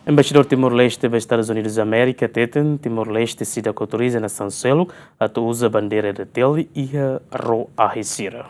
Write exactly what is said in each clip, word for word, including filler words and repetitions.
Embaixadór Timor-Leste ba Estadus Unidus Amérika hateten, Timor-Leste seidauk autoriza nasaun seluk atu uza bandeira R D T L iha ró ahi sira.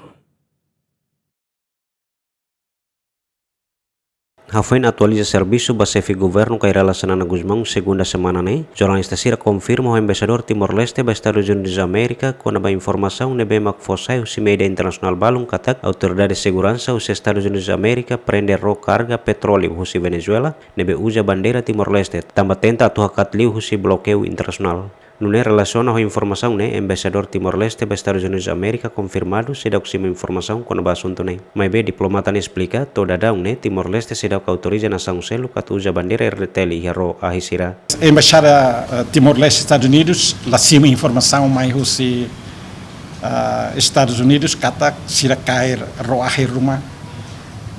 Hafoin atualiza servisu ba xefe governu Kay Rala Xanana Gusmão, segunda semana ne'e, jornalista sira konfirma ho embaixadór Timor-Leste ba Estadus Unidus Amérika kona-ba informasaun ne'ebé mak fó sai husi média internasionál balun katak autoridade seguransa husi Estadus Unidus Amérika prende ró karga petróleu husi Venezuela ne'ebé uza bandeira Timor-Leste, tanba tenta atu hakat liu husi blokeiu internasionál. Nune'e relasiona ho informasaun ne'e, embaixadór Timor-Leste ba Estadus Unidus Amérika konfirmadu seidauk simu informasaun kona-ba asuntu ne'e. Maibé diplomata ne'e esplika, to'o daudaun ne'e Timor-Leste seidauk autoriza nasaun seluk atu uza bandeira R D T L iha ró ahi sira. Embaixada, eh, Timor-Leste Estadus Unidus la simu informasaun mai husi, eh, Estadus Unidus katak sira kaer ró ahi ruma.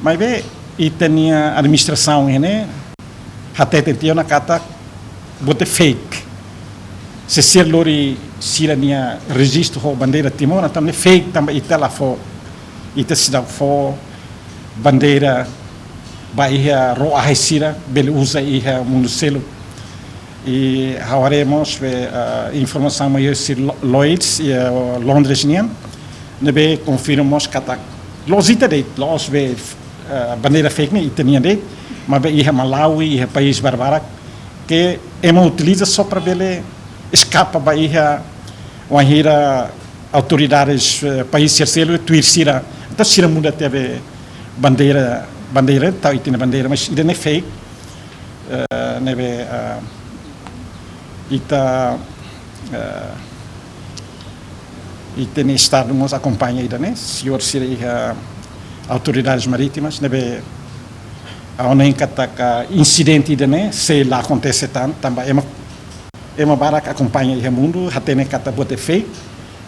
Maibé ita-nia administrasaun ne'e hateten tiha ona katak buat ne'e fake. Se sira lori sira-nia rejistu ho bandeira Timor, entaun ne'e fake tanba ita la fó, ita seidauk fó bandeira ba iha ró ahi sira, bele uza iha mundu seluk. I ha'u haree mós be, ah, informasaun mai husi Lo-, Lloyds, iha Londres nian, ne'ebé konfirma mós katak la'ós ita de'it, la'ós be, ah, bandeira fake ne'e ita-nian de'it, maibé iha Malawi, iha país barbarak, ke ema utiliza só para bele eskapa ba iha wainhira autoridades, eh, país terseiru tuir sira. Entaun sira muda tiha be bandeira, bandeira, tau ita-nia bandeira, mas ida-ne'e fake, eh, ne'ebé, eh, ita, eh, ita-nia Estadu mós akompaña ida-ne'e, señór sira iha autoridades marítimas, ne'ebé ha'u hanoin katak insidente ida-ne'e sei la akontese tan, tanba ema, ema barak akompaña iha mundu, hatene katak buat ne'e fake,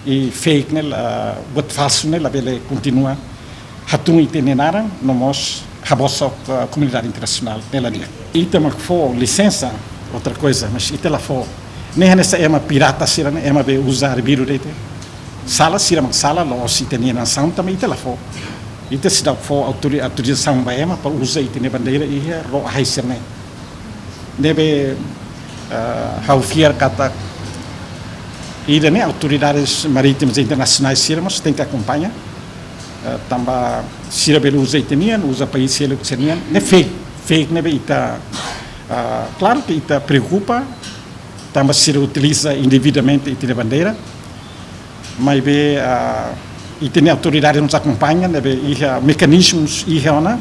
i fake ne'e la, buat falsu ne'e labele kontinua hatún ita-nia naran, no mós habosok, ah, komunidade internasionál, ne'e la di'ak. Ita mak fó lisensa, outra coisa, mas ita la fó. Ne'e hanesan ema pirata sira-ne'e, ema be uza arbiru de'it. Sala, sira mak sala, la'ós ita-nia nasaun, tanba ita la fó. Ita seidauk fó autori-, autorizasaun ba ema para uza ita-nia bandeira iha ró ahi sira-ne'e. Ne'ebé, ah, ha'u fiar katak ida-ne'e autoridades marítimas internasionais sira mós tenke akompaña. Eh, tanba sira bele uza ita-nian, uza país seluk sira-nian, ne'e fake, fake ne'ebé ita, ah, klaru ke ita preokupa, tanba sira utiliza indevidamente ita-nia bandeira, maibé, ah, ita-nia autoridade mós akompaña, ne'ebé iha mekanizmus iha ona,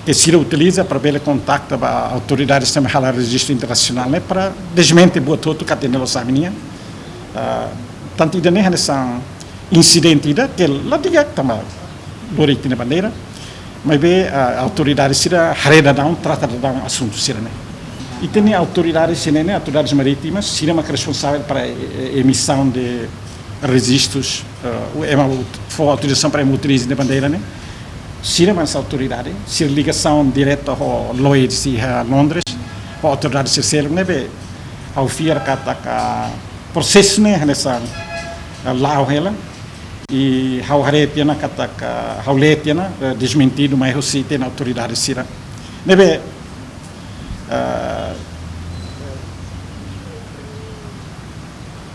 ke sira utiliza para bele kontakta ba autoridades ne'ebé halo rejistu internasionál ne'e para desmente buat hotu katak ne'e la'ós ami-nian. Ah, tantu ida-ne'e hanesan insidente ida ke la di'ak tanba lori ita-nia bandeira. Maibé, ah, autoridade sira haree daudaun, trata daudaun asuntu sira-ne'e. Ita-nia autoridade sira-ne'e, autoridades marítimas, sira mak responsavel para, eh, eh, emissão de rejistus, eh, o ema ut-, fó autorizasaun para ema utiliza ita-nia bandeira ne'e. Sira mak autoridade, sira ligasaun direta ho Lloyds iha Londres, ho autoridade sira seluk ne'ebé ha'u fiar katak prosesu ne'e hanesan, eh, la'o hela. I ha'u haree tiha ona katak, ha'u lee tiha ona, eh, desmentidu mai husi ita-nia autoridade sira. Ne'ebé, eh,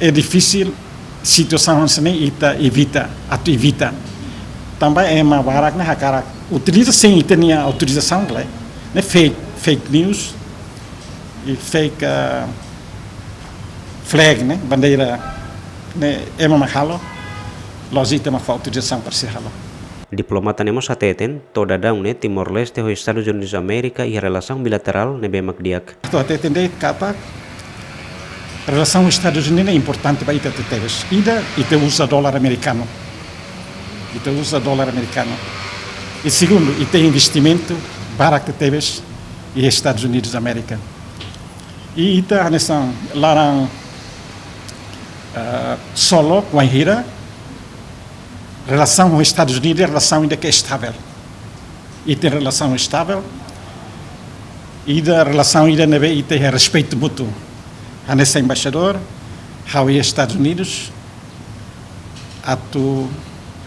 é difisil situasaun hanesan ne'e ita evita, atu evita. Tanba ema barak ne'e hakarak utiliza sein ita-nia autorizasaun, klaru. Ne'e fake, fake news, i fake, eh, flag ne'e, bandeira ne'e ema mak halo, la'ós ita mak fó autorizasaun para sira halo. Diplomata ne'e mós hateten, to'o daudaun ne'e Timor-Leste ho Estadus Unidus Amérika iha relasaun bilaterál ne'ebé mak di'ak. Atu hateten de'it katak relasaun Estadus Unidus ne'e importante ba ita tebes. Ida, ita uza dolar amerikanu. Ita uza dolar amerikanu. I segundu, ita investimentu barak tebes iha Estadus Unidus Amérika. I ita hanesan laran, eh, solo wainhira relasaun ho Estadus Unidus, relasaun ida ke estavel. Ita relasaun estavel, ida relasaun ida ne'ebé ita iha respeitu mútuu. Hanesan embaixadór, ha'u iha Estadus Unidus, atu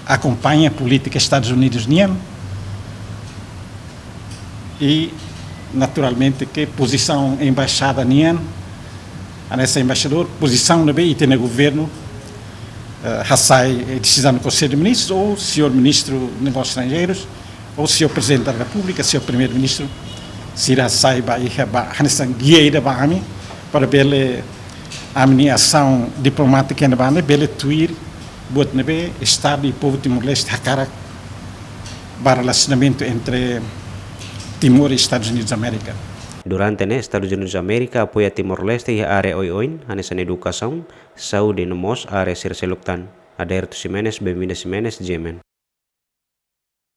akompaña polítika Estadus Unidus nian, i Naturalmente ke pozisaun embaixada nian, hanesan embaixadór, pozisaun ne'ebé ita-nia governu, eh, hasai, eh, desizaun Konsellu de Ministrus, ou señór Ministru Negósius Estranjeirus, ou señór Prezidente da Repúblika, señór Primeiru-Ministru, sira hasai ba iha ba, hanesan gia ida ba ami, para bele ami-nia asaun diplomátika iha ne'ebá ne'e bele tuir buat ne'ebé Estadu i povu Timor-Leste hakarak ba relasionamentu entre Timor i Estadus Unidus Amérika. Durante ne'e, Estadus Unidus Amérika apoia Timor-Leste iha área oioin, hanesan edukasaun, saúde no mós área sira seluk tan. Aderto Ximenes, Benvinda Ximenes, G M N.